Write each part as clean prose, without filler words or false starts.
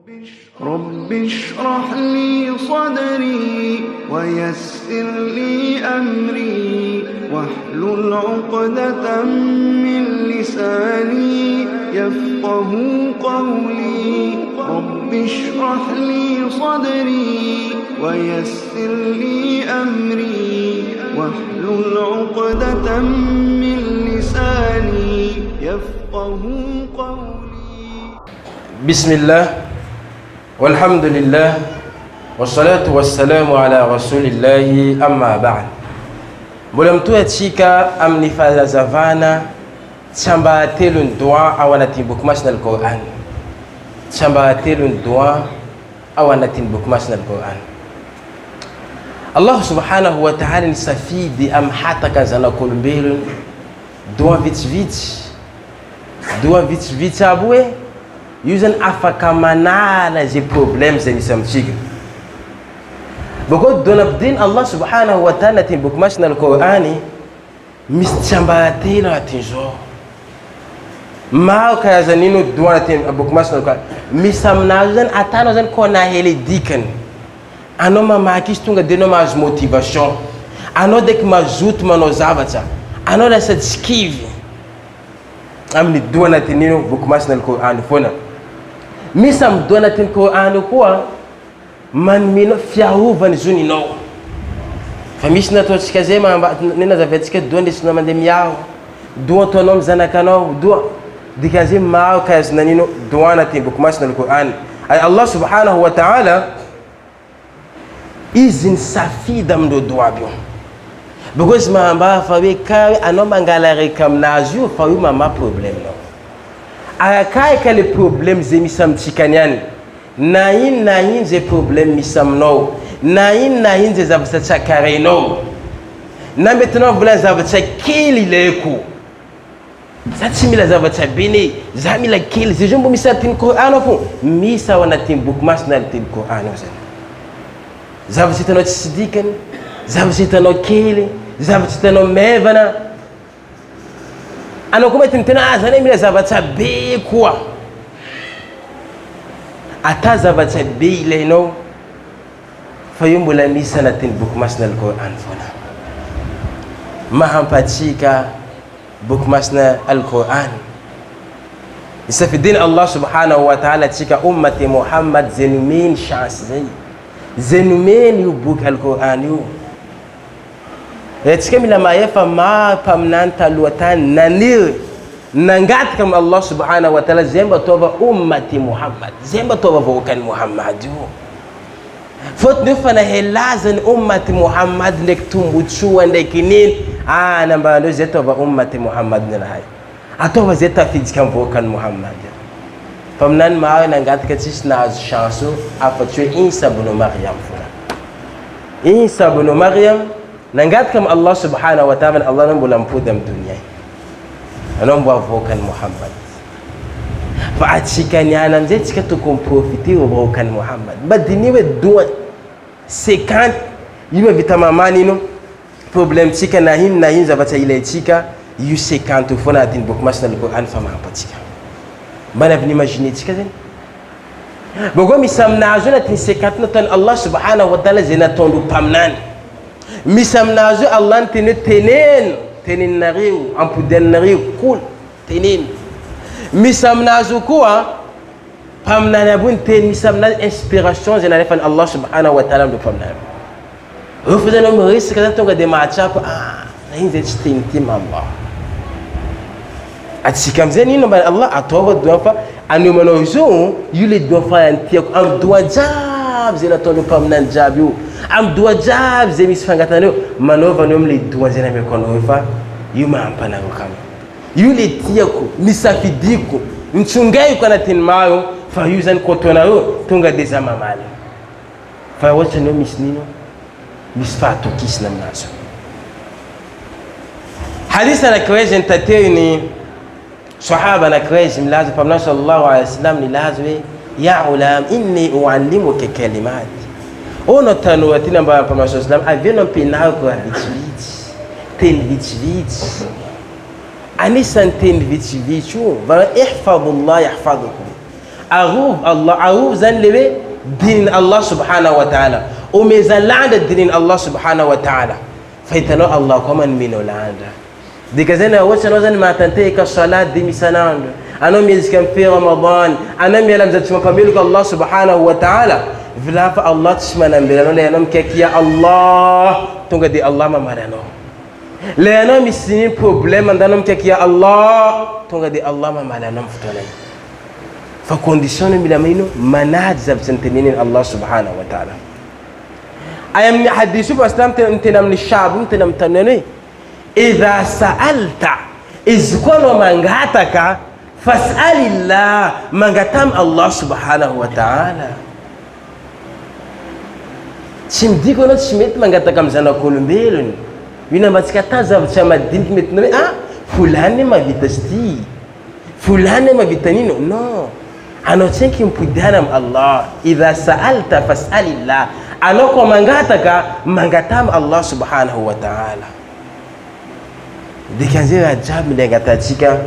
رب اشرح لي صدري ويسر لي أمري واحلل عقدة من لساني يفقه قولي رب اشرح لي صدري ويسر لي أمري واحلل عقدة من لساني يفقه قولي. بسم الله والحمد لله والصلاة والسلام على رسول الله أما بعد. Mbola mitohy antsika amin'ny fanazavana tsiambaratelon'ny doa ao anatin'ny boky masina Al-Qur'an. Tsiambaratelon'ny doa ao anatin'ny boky masina Al-Qur'an. Allah subhanahu wa ta'ala nisafidy amin'ny hataka ny zanak'olombelona doa vitsivitsy. Doa vitsivitsy aby hoe io zany afaka manala izay problème izay misy amintsika. Bakeo doa nampidin'i Allah subhanahu wa ta'ala anatin'ny boky masina Al-Qur'any misy tsiambaratelo anatin'izao. Maro karazan'ino doa anatin'ny boky masina Al-Qur'any. Misy aminazy zany atanao zany koa nahele dikany. Anao mamaky izy tonga de anao mahazo motivation. Anao deky mazoto manao zavatra. Anao lasa tsy kivy. Amin'ny doa anatin'io boky masina Al-Qur'an foana. Misy amin'ny doa anatin'ny Qur'an io koa manome anao fiarovana zoninao. Fa misy nataontsika zay mamba ny nazavantsika doa ndesinao mandeha miaro, doa ataonao amin'ny zanakanao, doa dikan'izay maro karazana nino doa anatin'ny boky masina Al-Qur'an. Ary Allah subhanahu wa ta'ala Izy nisafidy amin'ireo doa aby io. Bakeo izy manambara fa hoe ka hoe anao mangala raiky aminazy io fa io mamaha problème nao. Arakaraka le problème zay misy amintsika any any, na ino na ino zay problème misy aminao, na ino na ino zay zavatra tsakarainao, na mety anao mbola zavatra kely ilaiko. Za tsy mila zavatra be ne, za mila kely, zay zao mbo misy anatin'ny Coran ao fô, misy ao anatin'ny boky masina ny teny Coran ao zany. Zavatra hitanao tsisy dikany, zavatra hitanao kely, zavatra hitanao maivana, anao koa mety miteny ah za ne mila zavatra be koa. Ata zavatra be ilainao fa io mbola misy anatin'ny boky masina al-Coran foana. Mahampatsiaka Boky masina Al-Qur'an. Nisafidin Allah subhanahu wa ta'ala antsika Ummati Muhammad zay nomeny chance zay. Zay nomeny io boky Al-Qur'an io. Antsika mila mahay fa maro mpaminany taloha tany naniry nangataka amin'i Allah subhanahu wa ta'ala zay mba ataova Ummati Muhammad, zay mba ataova vahoakan'i Muhammad io. Fôtony io fa nahay laza ny Ummat Muhammad ndraiky tombotsoa ndraiky nino, ah nambarandreo zay ataova Ummat Muhammad ny raha io. Ataova zay tafiditra am vahoakan'i Muhammad io. Mpaminany maro nangataka tsisy nahazo chance io afa-tsy hoe Isa ibn Maryam fona. Isa ibn Maryam nangataka am Allah subhanahu wa ta'ala, Allah anao mbola mipody am dunia. Anao mbo avoakan'i Muhammad. Fa atsika niany amizay tsika tokony mi-profiter io vahoakan'i Muhammad. Mba diniho hoe doa 50 io mahavita mamaha ino problème tsika na ino na ino zavatra ilaintsika io 50 io foana anatin'ny boky masina ny Coran fa mahampa antsika. Mba ny avy ni-imaginer tsika zegny. Bakeo misy aminazy io anatin'ny 50 nataon'i Allah subhanahu wa ta'ala zay nataondreo mpaminany. Misy aminazy io Allah niteny hoe teneno, teneninareo, ampodianinareo, kul. Teneno. Misy aminazy io koa mpaminany aby io niteny, misy aminazy inspiration izay nalefan'i Allah subhanahu wa ta'ala amin'ireo mpaminany. Reo fa zany miresaka zany tonga dia mahatsapa ah na iny zay tsy teny ity Allah. Atsika amizay nino mba Allah ataova doa fa aneo manao izao io le doa farany tiako amin'ny doa jiaby zay nataon'ireo mpaminany jiaby io amin'ny doa jiaby zay misy fangatahana eo manaova aneo amle doa zay nameko anao io fa io mahampanaraka anao. Io le tiako, nisafidiko, nitsongaiko anatin'ny maro fa io zany ko ataonareo tonga de za mamaly. Fa ohatrany hoe misy nino, misy fahatokisana aminazy io. Hadith anakiray izay nitateriny sahaba anakiray izy milaza mpaminany sallallahu alaihi wasallam nilaza hoe ya ulam inni uallimuka kalimat. Ô nao tanora ty nambaran'ny mpaminany sallallahu alaihi wasallam avy eo nampianariko raha vitsivitsy, teny vitsivitsy. Anisan'ny teny vitsivitsy io, va ihfadullah yahfadukum. Arovy Allah, arovy zany le hoe dinin Allah subhanahu wa ta'ala. Omeza lanja dinin Allah subhanahu wa ta'ala. Fa hitanao Allah koa manome anao lanja. Dika zay na ohatry anao zany mahatanteraka salat dimy isan'andro, anao miezaka mifehy Ramadan, anao miala amin'izay tsy mampameloka Allah subhanahu wa ta'ala, vilà fa Allah tsy manambela anao le anao mikaiky ya Allah, tonga dia Allah mamaly anao. Le anao misy nino problème andanao mikaiky ya Allah, tonga dia Allah mamaly anao amin'ny fotoana iny. Fa condition no mila mino manaja zavatra niteneniny Allah subhanahu wa ta'ala. Ay amin'ny hadith io pasteur miteny amin'ny shab io miteny amin'ny tanora hoe Idha sa'alta, izy koa anao mangataka, fas'alillah, mangataha am Allah subhanahu wa ta'ala. Tsy midika anao tsy mety mangataka am zanak'olombelona. Io nambantsika ata zavatra madiniky mety hoe ah fulani mahavita azy ty, fulani mahavita an'ino. Non. Anao tsenky mipodiana am Allah, idha sa'alta fas'alillah, anao koa mangataka, mangataha am Allah subhanahu wa ta'ala. Dikan'izay raha jiaby mila angatahantsika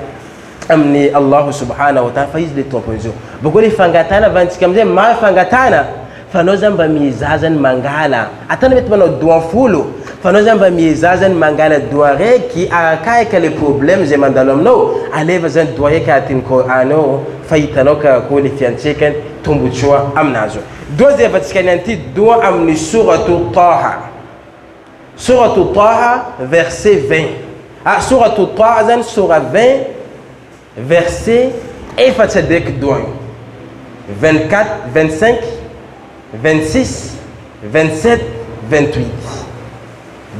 amin'ny Allah subhanahu wa ta'ala fa izy le tompon'izy io. Bakeo le fangatahana avantsika amizay, maro fangatahana fa anao zany mba miezaha zany mangala, atana mety manao doa folo fa anao zany mba miezaha zany mangala doa raiky arakaraka le problème zay mandalo aminao, aleva zany doa raiky anatin'ny Coran ao fa hitanao karakory le fiantraikany tombotsoa aminazy io. Doa zay avantsika niany ty doa amin'ny sourate Taha, sourate Taha verset 20, ah sourate Taha zany sora 20 Verset efatsy adreky doa io, 24, 25, 26, 27, 28.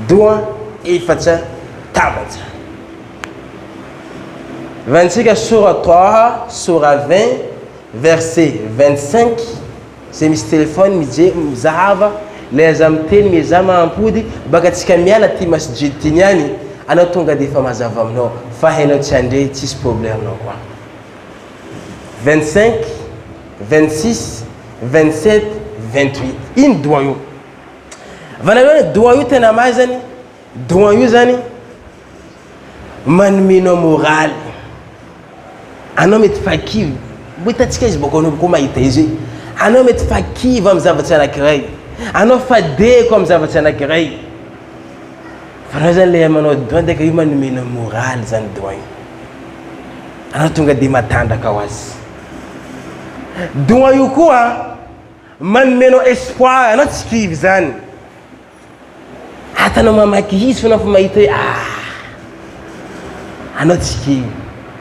Doa efatra tambatra. Vantsika sora Taha, sora 20, verset 25, zay misy téléphone mije mizahava, le aza miteny miezaha mahampody, baka tsika miala ty masjid ty niany, anao tonga de efa mazava aminao, fa hainao tsy handre tsisy problème aminao koa. 25, 26, 27, 28. Iny doa io. Vanareo doa io tena mahay zany, doa io zany manome anao moraly. Anao mety fa kivy, mbo hitantsika izy bôka anao koa mahita izy hoe anao mety fa kivy amin'ny zavatra anankiray, anao fa deko amin'ny zavatra anankiray. Fa anao zany le manao doin deka io manome anao moraly zany doin io. Anao tonga de matanjaka ho azy. Doin io koa manome anao espoir, anao tsy kivy zany. Atanao mamaky izy fona fa mahita hoe ah anao tsy kivy,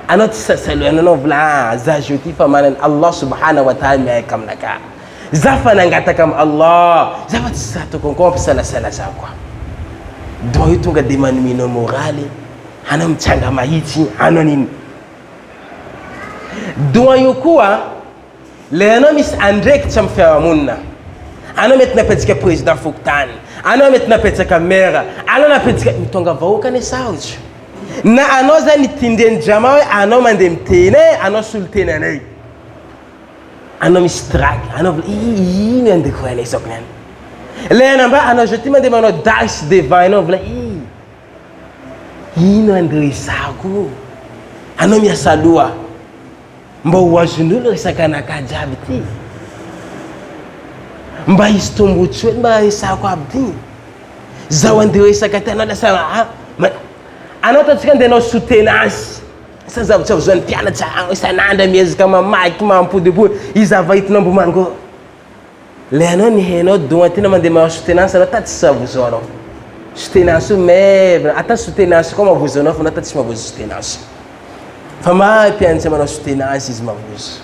anao tsy sasaloana, anao vola ah za zao ty fa manana Allah subhanahu wa ta'ala miaraka aminakahy. Za fa nangataka am Allah, za fa tsy sahy tokony koa mampisalasala za koa. Donc io tonga de manome anao moraly, anao mitsanga mahitsy, anao nino. Donc io koa le anao misy andraikitra am fiarahamonina, anao mety napetsaka président fokontany, anao mety napetsaka maire, anao napetsaka, mitonga vahoaka anie sarotra. Na anao zany tindren'ny jama hoe anao mandeha miteny e, anao solontenanay. Anao misy trac, anao vola ii ino andeha koranesako niany. Le anamba anao zao ty mandeha manao dash devant enao vola ii ino andeha resako. Anao miasa loha mba ho azon'olo resaka anakahy jiaby ty. Mba hisy tombotsoa mba resako aby ty. Zaho andeha resaka ty anao lasa ah, anao ataontsika andeha hanao soutenance. Sa zavatra vozoan'ny mpianatra isan'andro miezaka mamaky mampodipody izy ava hitinao Ambohimango. Le anao ny hainao don aty na mandeha mahazo soutenance anao ta tsy savozo anao. Soutenance io maivana, ata soutenance koa mavozo anao fa anao ta tsy mavozo soutenance. Fa mahay mpianatra manao soutenance izy mavozo.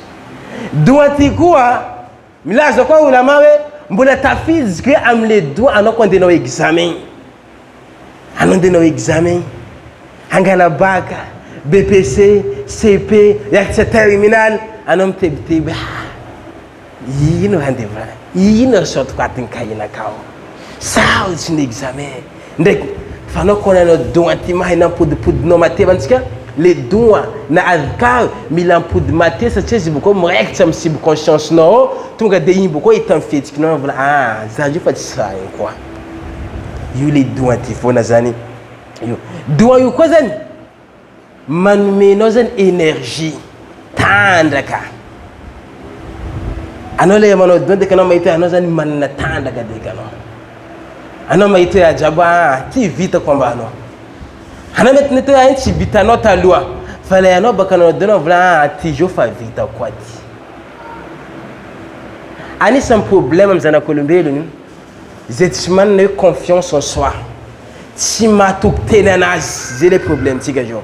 Don aty koa milaza koa ulama hoe mbola tafiditra hoe amle don anao koa andeha hanao examen. Anao ndeha hanao examen, hangala bac, BEPC, CEP, hiakatra terminal, anao mitebiteby ah ino handeha ino ry sortiko atin'ny cahier-nakao, sarotsy ny examen, ndraiky fa anao koa nanao don aty mahay nampodipodinao mateva antsika le don na adhkar mila ampody mateza satria izy bôkô miraikitra amin'ny subconscience-nao ao, tonga de igny bôkô hita amin'ny fihetsikinao vola ah za io fa tsy raha igny koa. Io le doha ty foana zany io. Doha io koa zany manome anao zany énergie, tanjaka. Anao le manao doa deka anao mahita hoe anao zany manana tandraka deka anao. Anao mahita hoe ajabo ah ty vitako ambanao. Anao mety nahita hoe ainy tsy vitanao taloha fa le anao baka nanao doa anao vola ah ty zao fa vitako koa ty. Anisan'ny problème amin'ny zanak'olombelona zay tsy manana hoe confiance en soi, tsy mahatoky tena anazy, zay le problème tsika zao.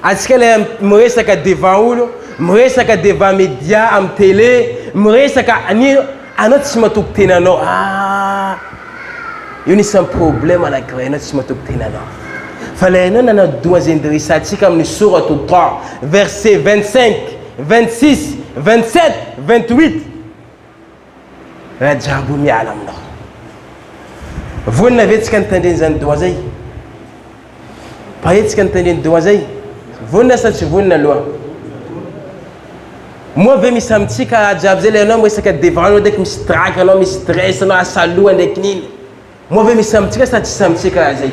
Antsika le miresaka devant olo, miresaka devant media am télé, miresaka anio, anao tsy matoky tenanao ah! Io anisan'ny problème anakiray anao tsy matoky tenanao. Fa le anao nanao doa zay niresahantsika amin'ny sourate Taha verset 25, 26, 27, 28. Rajabo miala aminao. Vonona ve tsika nitandreny zany doa zay? Pare tsika nitandreny doa zay? Vonona sa tsy vonona aloha? Moa ve misy amintsika Rajabo zay le anao miresaka devant anao ndraiky misy trac anao, misy stress anao, asa loha ndraiky nino? Moa ve misy amintsika sa tsisy amintsika raha zay?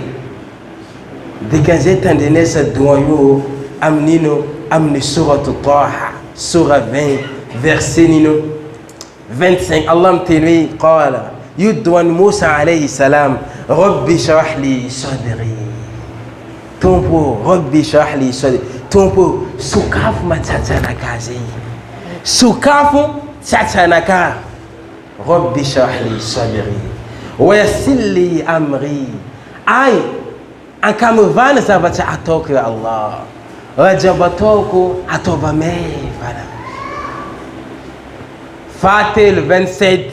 Dikan'izay tandrenesa doa io amin'ino? Amin'ny sourate Taha, sura 20, verset nino? 25. Allah miteny hoe, Qala, io doan'i Moussa alayhi salam, Rabbi shrah li sadri. Tompo ô, Rabbi shrah li sadri. Tompo ô, sokafo matsatsanakahy zay. Sokafo tsatsanakahy. Rabbi shrah li sadri wa yassir li amri Ay ankamivana zavatra ataoko ya Allah, raha jiaby ataoko ataova maivana. Fahatelo, 27,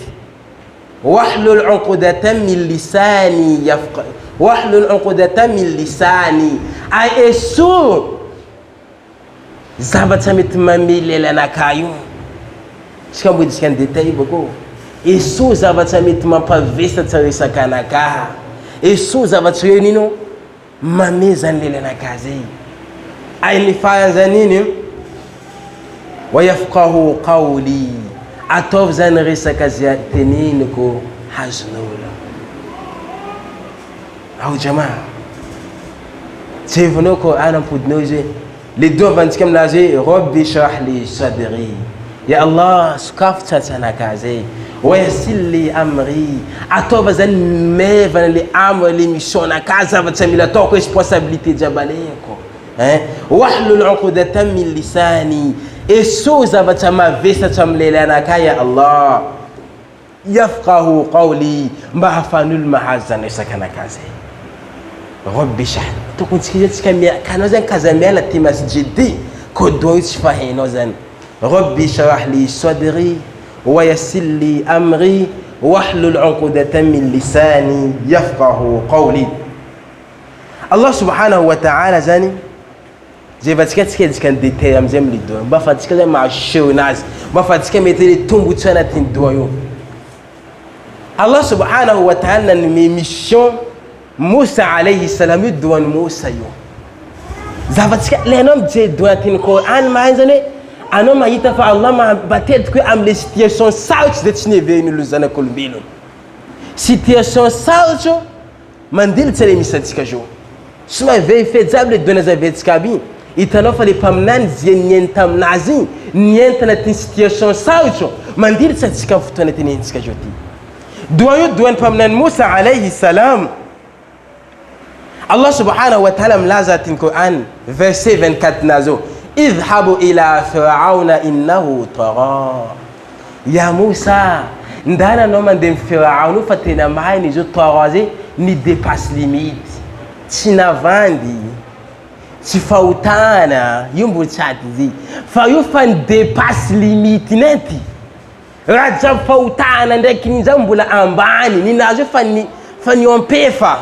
Wahlul uqdatan min lisani yafqa wahlul uqdatan min lisani Ay esory Zavatra mety mamely elanakahy io. Tsika mbo hiditsika ny détail bako. Esoa zavatra mety mampavesatra resaka anakahy. Esoa zavatra hoe nino mamehy zany lelanakahy zay. Ay ny farany zany iny wa yafqahu qawli. Ataovy zany resaka zay teneniko hazon'olo. Ao jamaa. Jerevinao Coran ampodinao izy hoe le doa avantsika milaza hoe Rabbi shrah li sadri. Ya Allah sokafo tsatsanaka zay. Wa yassir li amri. Ataova zany maivana le amr le mission naka zavatra mila ataoko responsabilité jiaby aleko. Hein? Wahlul uqdatan min lisani. Esory zavatra mavesatra amin'ny lelanakahy ya Allah. Yafqahu qawli, mba ahafahan'ny olona mahazo zany resaka anakahy zay. Rabbi shrah, tokony tsika zany tsika mia, ka anao zany kaza miala ty masjid ty, ko doa io tsy fahainao zany. Rabbi shrah li sadri wa yassir li amri wahlul uqdatan min lisani yafqahu qawli. Allah subhanahu wa ta'ala zany Zay efa tsika tsika hiditsika ny détail amizay amle doha mba afahantsika zany mahazo sehonazy mba afahantsika mety le tombotsoa anatin'ny doha io. Allah subhanahu wa ta'ala nanome mission Moussa alayhi salam io dohan'i Moussa io. Zavatsika le anao mijery doha anatin'ny Coran mahay zany hoe anao mahita fa Allah matetika hoe amle situation sarotra zay tsy neverin'olo zanak'olombelona. Situation sarotra Mandilitsa le misy antsika zao. Somary vérifier jiaby le données aviantsika aby igny, hitanao fa le mpaminany zay niainy taminazy igny, niainy tanatin'ny situation sarotro, mandilitsa antsika amin'ny fotoana tenenintsika zao ty. Doa io doan'ny mpaminany Moussa alayhi salam. Allah subhanahu wa ta'ala milaza atin'ny Coran verset 24 nazy eo, Idhhabu ila Fir'aona innahu tagha. Ya Moussa, ndana anao mandeha am Firaona io fa tena marina izy io tort zay ni depasse limite, tsy navandy, tsy fahotana, io mbo tsy ady izy fa io fa ni depasse limite nenty, raha jiaby fahotana ndraiky ninja mbola ambany, ninazy io fa ni fa niompefa.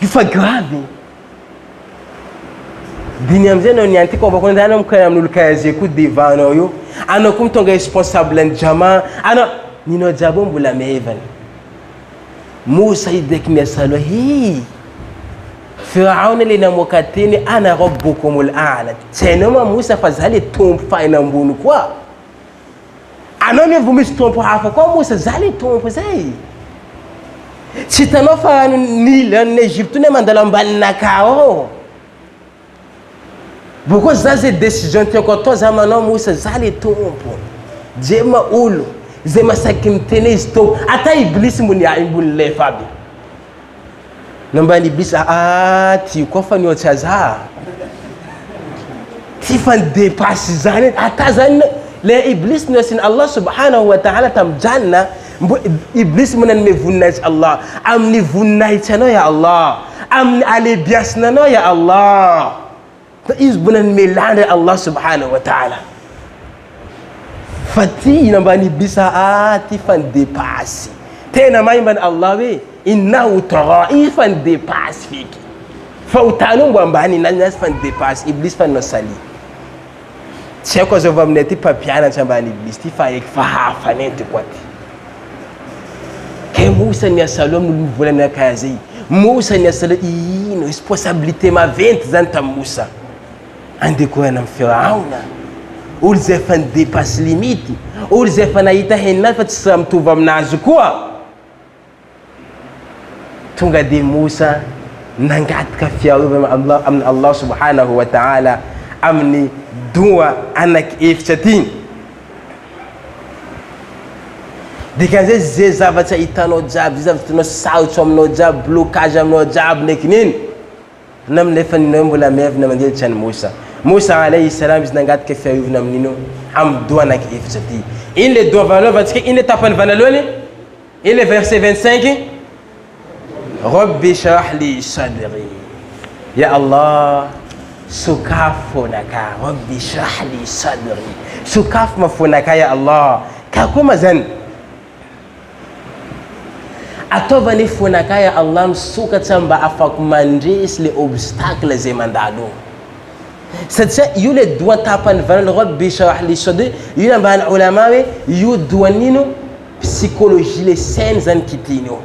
Io fa grave. Diny amizay anao niany ty kôfa koa anao mikara amin'olo karaha zay koa devant anao io, anao koa mitonga responsable ny jama, anao ninao jiaby io mbola maivana. Mosa io direct miasa loha hi! Firaona le namoaka teny hoe ana rabbokumul a'la, tsy hainao ma Mosa fa za le tompo fahiny ambony koa. Anao anie vao misy tompo hafa koa moa sa za le tompo zay. Tsy hitanao fa Nil any Egypte io mandalo ambaninakahy ao. Boko za zay décision tiako atao za manao moa sa za le tompo. Jema olo zay masaky miteny hoe izy tompo, ata iblisy mbony mbony lefa aby. Nambaran'i Iblis, Aa, ty koa fa nihoatra za. Ty fa ni-depasse zany. Ata zany le Iblis nohasin'i Allah subhanahu wa ta'ala tamin'ny Jannah, mbo Iblis mbo nanome voninahitry Allah, amin'ny voninahitranao ya Allah, amin'ny alebiasinanao ya Allah. Fa izy mbo nanome lanja Allah subhanahu wa ta'ala. Fa ty nambaran'i Iblis aa ty fa ni-depasse. Tena mahay mbany Allah hoe innahu tagha, izy fa ni-depasse feky. Fahotanao mbo ambany ninazy, ninazy fa ni-depasse. Iblis fa nanao sali. Tsy haiko azova aminay aty mpampianatra ambany Iblis ty fa haiko fa hafa nenty koa ty. Kay Moussa niasa aloha amin'olo mivolana karaha zay. Moussa niasa aloha ino responsabilité maventy zany tamin'i Moussa. Andeha korana amin'i Firaona. Olo zay efa ni-depasse limite, olo zay efa nahita heninazy fa tsy raha mitovy aminazy koa. Tonga dia Moussa nangataka fiarovana Allah amin'i Allah subhanahu wa ta'ala amin'ny doa anaky efitra ty. Dikan'izay ze zavatra hitanao jiaby, ze zavatra hitanao sarotro aminao jiaby, blocage aminao jiaby ndraiky nino, na amin'ny efa ninao mbola mievina mandilitra an'i Moussa. Moussa alayhi salam izy nangataka fiarovana amin'ino? Amin'ny doa anaky efitra ty. Ino le doa voalohany, ino le tapany voalohany? Et le verset 25 Rabbi shrah li sadri Ya Allah sokafo fonaka Rabbi shrah li sadri sokafo ma fonaka ya Allah ka koa ma zany ataova anie fonaka ya Allah misokatra mba afako mandresy le obstacle zay mandalo satria io le doa tapany vanany Rabbi shrah li sadri io nambaran'ny ulama hoe io doan'ino Psychologie le saine zany kitihina eo.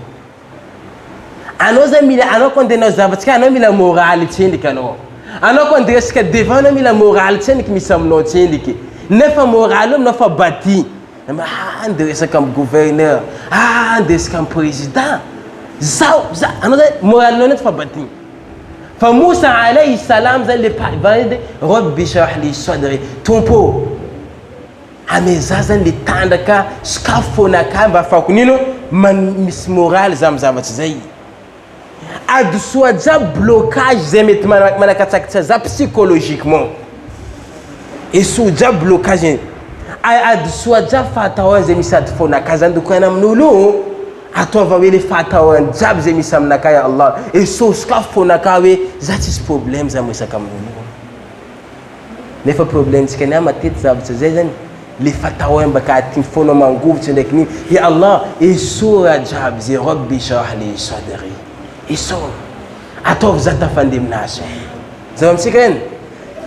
Anao zany mila anao ko andeha hanao zavatsy ka anao mila moraly tsendriky anao. Anao ko andeha resaka devant anao mila moraly tsendriky misy aminao tsendriky. Nefa moraly io aminao fa bati. Ah andeha resaka amin'ny gouverneur, ah andeha resaka amin'ny président. Zaho za anao zany moralinao nefa fa bati. Fa Moussa alayhi salam zany le pa- Rabbi shrah li sadri, Tompo ô. Amezah zany le tandraka sokafy fona kah mba afahako nino man misy morale za am zavatra zay. Adosoa jiaby blocage zay mety manakatsakitsa za psychologiquement. Esoa jiaby blocage adosoa jiaby fahatahorana zay misy ady fona kah zany dokany amin'olo io ataova hoe le fahatahorana jiaby zay misy aminakah ya Allah esoa sokafy fona kah hoe za tsisy problème za miresaka amin'olo io. Nefa problème tsika ny ahy matety zavatra zay zany le fatahorana baka aty fonao mangovitra ndraiky nino ya Allah esory raha jiaby zay Rabbi shrah li sadri esory ataovy za tafandeha aminazy zava amintsika eny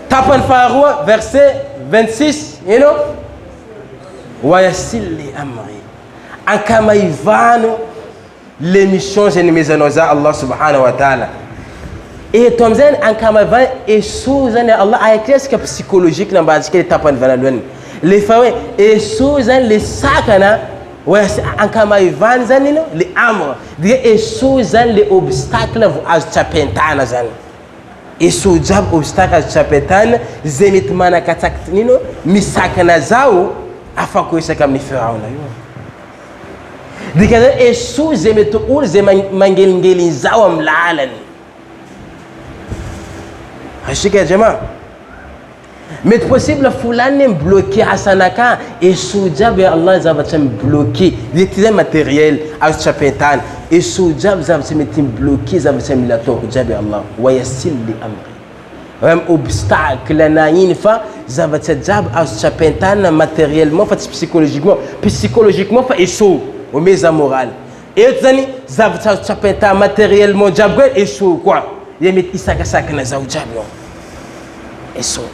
tapany faharoa verset 26 ino wa yassir li amri ankamaivano Le mission zay nomezanao za Allah subhanahu wa ta'ala eto amizay ankamavay esory zany Allah araka resaka psychologique nambarantsika le tapany voalohany le fa hoe esory zany le sakana hoe ankamaivany zany ino le amr dia esory zany le obstacle vo azo tsapain-tana zany esory jiaby obstacle azo tsapain-tana zay mety manakatsakitry ino misakana zaho afako resaka amin'ny firaona io. Dikan'izany esoy izay mety ho olo izay mangelingeliny zaho amin'ny lalany. Azontsika ya jama? Mety possible fulani ne mi-bloquer asanakà, esoy jiaby ya Allah zavatra mi-bloquer, le ty zany matériel azo tsapain-tany, esoy jiaby zavatra mety mi-bloquer zavatra mila ataoko jiaby ya Allah, wa yassir li amri. Raha obstacle na ino fa zavatra jiaby azo tsapain-tanana matériellement fa tsy psychologiquement, psychologiquement fa esory, omeza moral. Eto zany zavatra azo tsapain-tanana matériellement jiaby koa esory koa, le mety hisakasakana zaho jiaby eo, esory.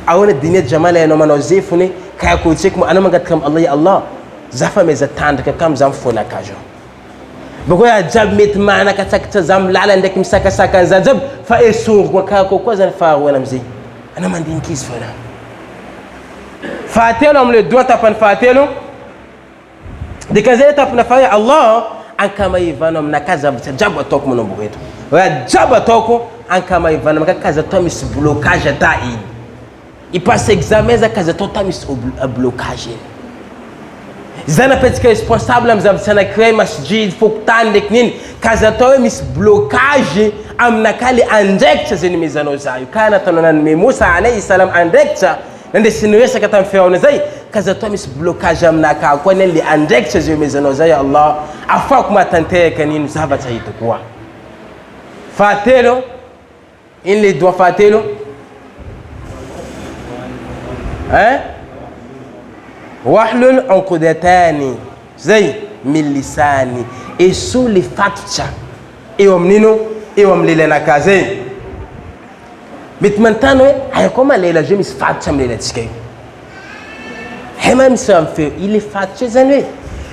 Ahoana dinia Jamal ianao manao zefony karakory tsy haiko anao mangataka am Allah ya Allah za fa meza tandraka kamo za mifona ka zao. Bako raha jiaby mety manakatsakatsa za am lalana ndraiky misakasaka an'zany jiaby fa esoriko akako koa zany faharoana amizay anao mandinika izy fona. Fahatelo amle doa tapany fahatelo dikan'izay tapina faharoa Allah ankamahivano aminakahy zavatra jiaby ataoko manomboka eto raha jiaby ataoko ankamahivano aminakahy ka aza atao misy blocage ata iny i passe examen za ka aza atao ta misy blocage iny. Zay napetsaka responsable am zavatra anakiray masjid, fokontany ndraiky nino ka aza atao hoe misy blocage aminakahy le andraikitra zay nomezanao za io ka nataonao nanome Moussa alayhi salam andraikitra nandesy niresaka tam Firaona zay ka aza atao misy blocage aminakahy koa anie le andraikitra zay omezanao za ya Allah afahako mahatanteraka an'ino zavatra ito koa. Fahatelo. Ino le doigt fahatelo? Hein? Wahlul uqdatani. Zay min lisani. Esoy le fatotra eo amin'ino? Eo amin'ny lelanakahy zay. Mety manontany hoe aia koa ma lela zay misy fatotra amin'ny lelantsika io. Hay ma misy raha mifehy io le fatotra io zany hoe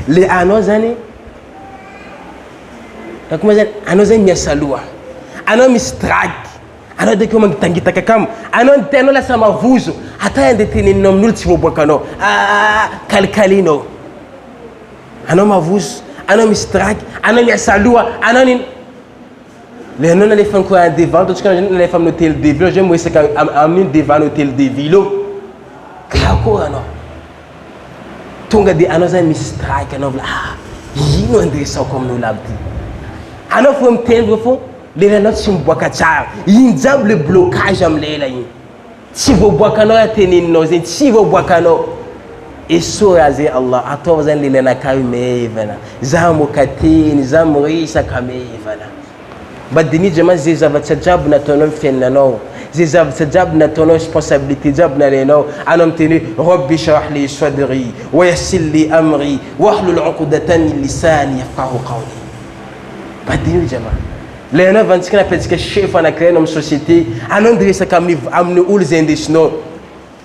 le anao zany Ka koa zany anao zany miasa loha, anao misy drague, anao de ko mangitangitaka kamo, anao ny tenanao lasa mavozo, ata andeha teneninao amin'olo tsy voaboakanao, ah kalikalinao, anao mavozo, anao misy drague, anao miasa loha, anao nino, le anao nalefa ny courant devant ataontsika anao nalefa amin'ny hotel de ville, zay miresaka amin'iny devant ny hotel de ville eo, karakôry anao. Tonga de anao zany misy strike anao ah ino andresako amin'olo aby ty anao fo mitendrika fo lelanao tsy miboaka tsara iny jiaby le blocage amy lela iny tsy voaboakanao raha teneninao zegny tsy voaboakanao esory azy Allah ataova zany lelanakahy maivana za moka teny za miresaka maivana Mba dinijo mantsy ze zavatra jiaby nataonao am fiainanao, ze zavatra jiaby nataonao, responsabilité jiaby nalainao, anao miteny hoe Rabbi shrah li sadri wa yassir li amri wahlul uqdatan min lisani yafqahu qawli. Mba dinijo jama. Le anao avantsika napetraka chef anakiray anao am société, anao nde resaka amin'ny amin'ny olo zay indesinao.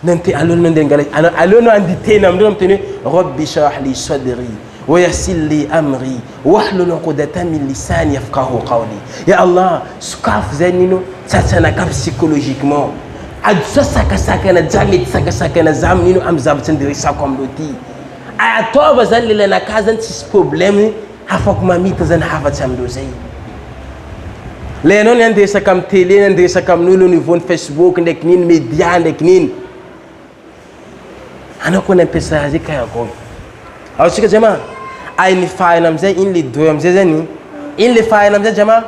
Nante aleo anao andeha angala aleo anao andeha hiteny amindreo miteny hoe Rabbi shrah li sadri wa yassir li amri wahlul uqdatan min lisani yafqahu qawli. Ya Allah, sokafo zay nino tsatsanakahy psychologiquement. Adosoa sakasakana jiaby mety sakasakana za amin'ino amin'ny zavatra andeha resako amindreo ty. Ataova zany lelanakahy zany tsisy problème afako mamita zany hafatsy amindreo zay. Le anao ny andeha resaka amin'ny télé, ny andeha resaka amin'olo au niveau ny Facebook ndraiky nino, média ndraiky nino. Anao koa nampiasa azy karakôry. Azontsika jama? Ay ny fahaina amizay, ino le doué amizay zany? Ino le fahaina amizay jama?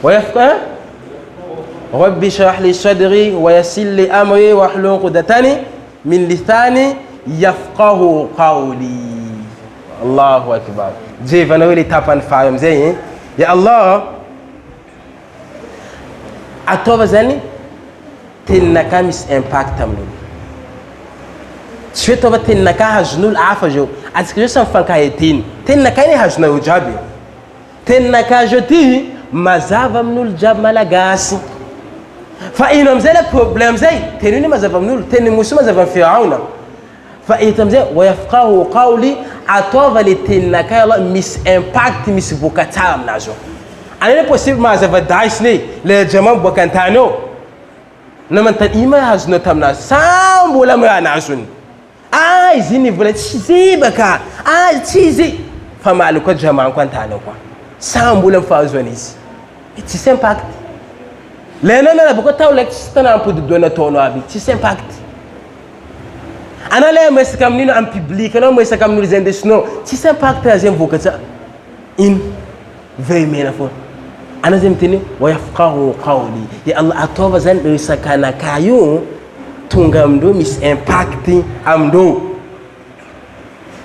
Wayafka Rabbi shrah li sadri wa yassir li amri wahlul uqdatani min lisani yafqahu qawli. Allahu akbar. Jevanareo le tapany fary amizay hein. Ya Allah, ataova zany teninakahy misy impact amin'olo. Tsy hoe ataova teninakahy hazon'olo hafa zao. Antsika zao samy mifankahay teny. Teninakahy anie hazonareo jiaby e. Teninakahy zao ty mazava amin'olo jiaby malagasy. Fa ino amizay le problème zay? Teny io anie mazava amin'olo, tenin'i Moussa mazava amin'i Firaona. Fa eto amizay wa yafqahu qawli, ataova le teninakahy aloha misy impact, misy vokatsara aminazy ao. Any anie possible mahazava daisiny e, le jama miboaka antany ao, na manontany ino ma azonao taminazy, sa mbola amy raha nazony? Ah izy iny nivola tsy izy baka, ah tsy izy, fa maly koa jama ko antany ao koa, sa mbola amy fahazoany izy, tsisy impact. Le anao miala baka tao like tsisy tana ampodidoha nataonao aby, tsisy impact. Anao le miresaka amin'ino amin'ny public anao miresaka amin'olo izay indesinao tsisy impact raha zay mivoaka tsa ino veille mena foana anao zay miteny hoe wa yafqahu qawli ya Allah ataova zany resaka anakahy io tonga amindreo misy impact amindreo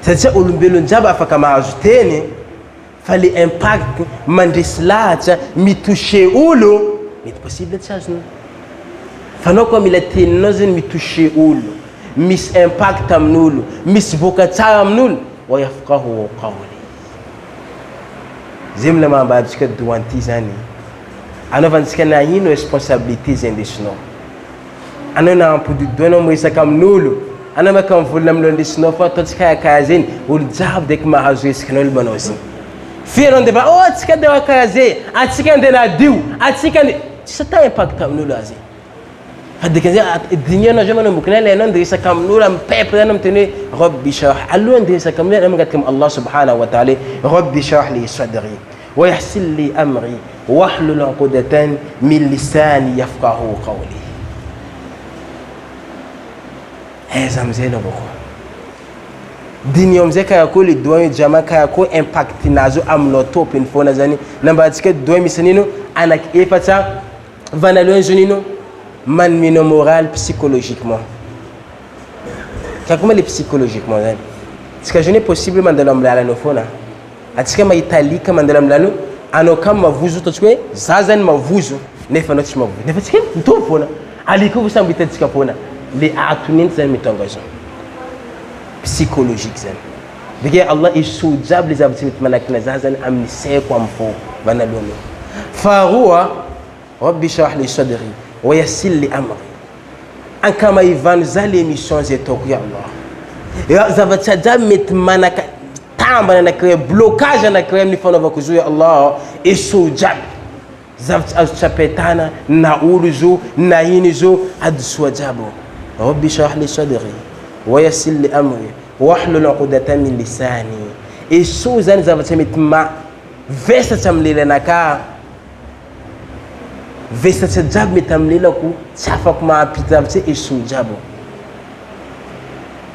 satria olombelona jiaby afaka mahazo teny fa le impact mandresy lahatra mi toucher olo mety possible tsy azonao fa anao koa mila teninao zany mi toucher olo misy impact amin'olo misy vokatsara amin'olo wa yafqahu qawli zay mila mahambarintsika doanty zany anaovantsika na ino responsabilité zay indesinao Anao na ampodidoha anao miresaka amin'olo, anao maka mivolagna amin'olo andesinao fa ataontsika karaha karaha zegny, olo jiaby direct mahazo resaka anao olo manao zegny. Firy anao ndefa oh antsika andeha karaha ze, antsika andeha nadio, antsika andeha, tsisy atao impact amin'olo raha zegny. Fa dikan'izay dinihanao zao manomboka ny anao andeha hiresaka amin'olo amin'ny peuple anao miteny hoe Rabbi shrah, aloha andeha hiresaka amin'olo anao mangataka amin'i Allah subhanahu wa ta'ala hoe Rabbi shrah li sadri. Wayassir li amri wahlul uqdatan min lisani yafqahu qawli. Aiza amizay anao boko? Diniho amizay karakory le doigt io jama karakory impact nazy io aminao tôpiny fôna zany nambarantsika hoe doigt misy an'ino anaky efatsa vanalohany zao nino manome moral psychologiquement karakory ma le psychologiquement zany tsika zao ne possible mandalo amy lalanao fôna atsika mahita alika mandalo amy lalana anao kamo mavozo ataontsika hoe za zany mavozo nefa anao tsy mavozo nefa tsika mitovy fôna alika io samby hitantsika fôna le atonenty zany mitonga zao psychologique zany beke Allah isoa jiaby le zavatsy mety manakina za zany amin'ny saiko amy fo vanalohany io. Faharoa, rabbi shrah li sadri wa yassir li amri, ankamahivano za le mission zay ataoko ya Allah, zavatsy jiaby mety manaka tambana anakiray blocage anakiray amin'ny fanaovako zo ya Allah, esory jiaby zavatsy azo tsapetana na olo zo na ino zo adosoa jiaby. Rabbi shrah li sadri wa yassir li amri wahlul uqdatan min lisani, esory zany zavatsy mety ma vesatra amy lelanakahy, vesatra jiaby mety amy lelako tsy afako mahampita zavatsy, esory jiaby.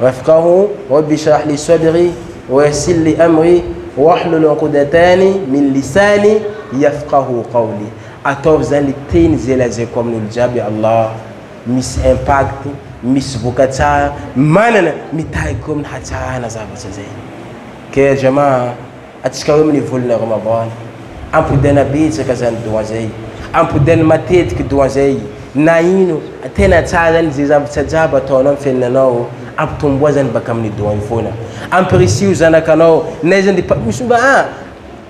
Rafqahu rabbi shrah li sadri wa yassir li amri wahlul uqdatan min lisani yafqahu qawli. Ataovy zany le teny zay lazaiko amin'olo jiaby Allah misy impact, misy vokatsara, manana mitahiko amin'ny hatsarana zavatra zay. Ke jamaa atsika hoe amin'ny volana Ramadan ampodiana betsaka zany doa zay, ampodiana matetiky doa zay, na ino tena tsara zany zay zavatra jiaby ataonao amin'ny fiainanao ampitomboa zany baka amin'ny doa io foana. Ampirisio zanakanao na izy andeha misy mba ah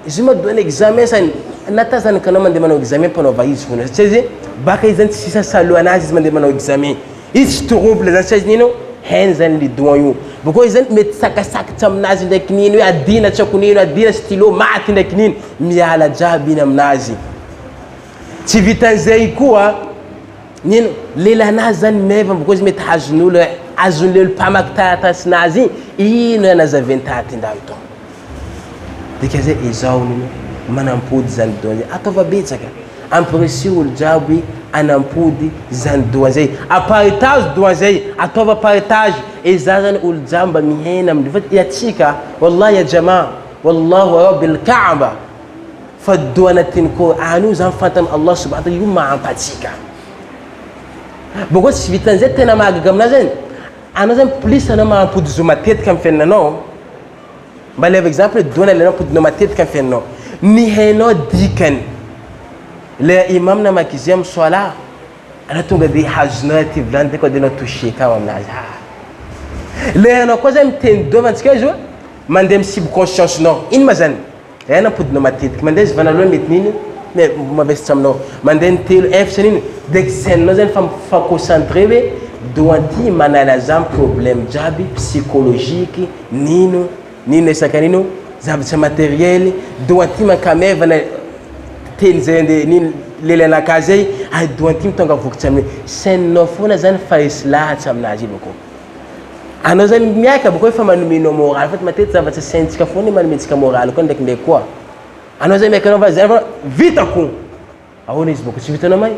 izy ma doa ny examen sany nata zanakanao mandeha manao examen mpanaova izy foana satria izy baka izy zany tsy sasalo anazy izy mandeha manao examen izy tsy trouble zany satria izy nino hainy zany le doa io. Boko izy zany mety sakasakitra aminazy ndraiky nino hoe adina tsy haiko nino, adina stylo maty ndraiky nino, miala jiaby iny aminazy. Tsy vitan'izay koa nino lelanazy zany meva boko izy mety hazon'olo azon'ny lelo mpamaky taratasinazy igny ino anazaven'ny taratindany tao. Dika zay izao nino manampody zany doa zay ataova betsaka, ampirisio olo jiaby anampody zany doa zay, aparitazo doa zay, ataova partage e za zany olo jiaby mba mihena aminy fa atsika wallahi ya jamaa wallahu rabbil kaaba fa doa anatin'ny Coran io zany fantany Allah subhanahu wa ta'ala io mahampatsika. Boko tsy vitan'izay tena mahagaga aminazy zany anao zany plus anao mahampody zo matetika amin'ny fiainanao. Mba alaivo exemple hoe doana ilainao ampodinao matetika amin'ny fiainanao. Ny hainao dikany. Le imam namaky izy amin'ny soala, anao tonga de hazonao aty vilany de koa de anao touché kao aminazy. Ah. Le anao koa zany miteny doa antsika izy io mandeha amin'ny subconscience-nao. Ino ma zany? Aina ampodinao matetiky. Mandeha izy vanalohany mety nino mais mavesatra aminao. Mandeha ny telo efatra nino de sainao zany fa mifa concentré hoe doa ty manala zany problème jiaby psychologique nino nino resaka nino zavatra matériel doa ty mankamevana teny zay andeha nino lelanakahy zay ary doa ty mitonga vokatra amin'ny sainao foana zany fa resy lahatra aminazy io bako. Anao zany miaka bako efa manomenao moral fa matetiky zavatra saintsika foana manomentsika moral koa ndraikindraiky koa. Anao zany miaka anao fa zay fa vitako. Ahoana izy bako tsy vitanao may?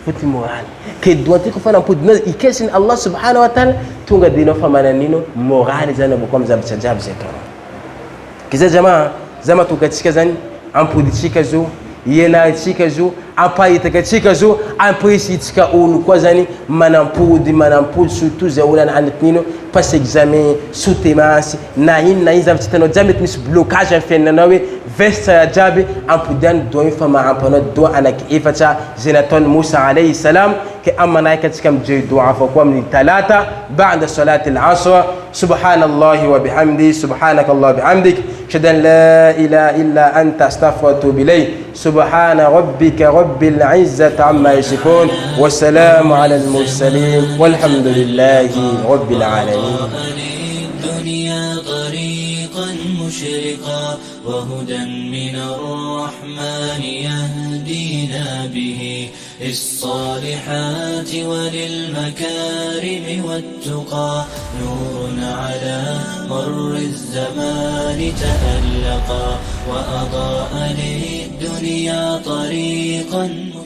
Fotony moral. Ke doa ty kofa nampodinao ikesiny Allah subhanahu wa ta'ala tonga de anao fa mananino moral zany bako amin'ny zavatra jiaby zay ataonao. Ke zay jamaa za matoky atsika zany ampoditsika zo, ianaritsika zo, amparitaka atsika zo, ampirisitsika olo koa zany manampody manampody surtout zay olo anatin'ino passe examen, soutenance na ino na ino zavatra hitanao jiaby mety misy blocage amin'ny fiainanao hoe vesatra jiaby ampodiano doa io fa mahampy anao doa anaky efatra zay nataon'i Moussa alayhi salam ke amin'ny manaraka antsika mijery doa hafa koa amin'ny talata ba'da salati al-asr. Subhanallahi wa bihamdi subhanakallah bihamdik ashhadu an la ilaha illa anta astaghfiruka wa atubu ilayk. Subhana rabbika rabbil izzati amma yasifun wa salamu ala al-mursalin walhamdulillahi rabbil alamin. الدنيا طريقا مشرقا وهدى من الرحمن يهدينا به للصالحات وللمكارم والتقى نور على مر الزمان تألقا وأضاء للدنيا طريقا مشرقا.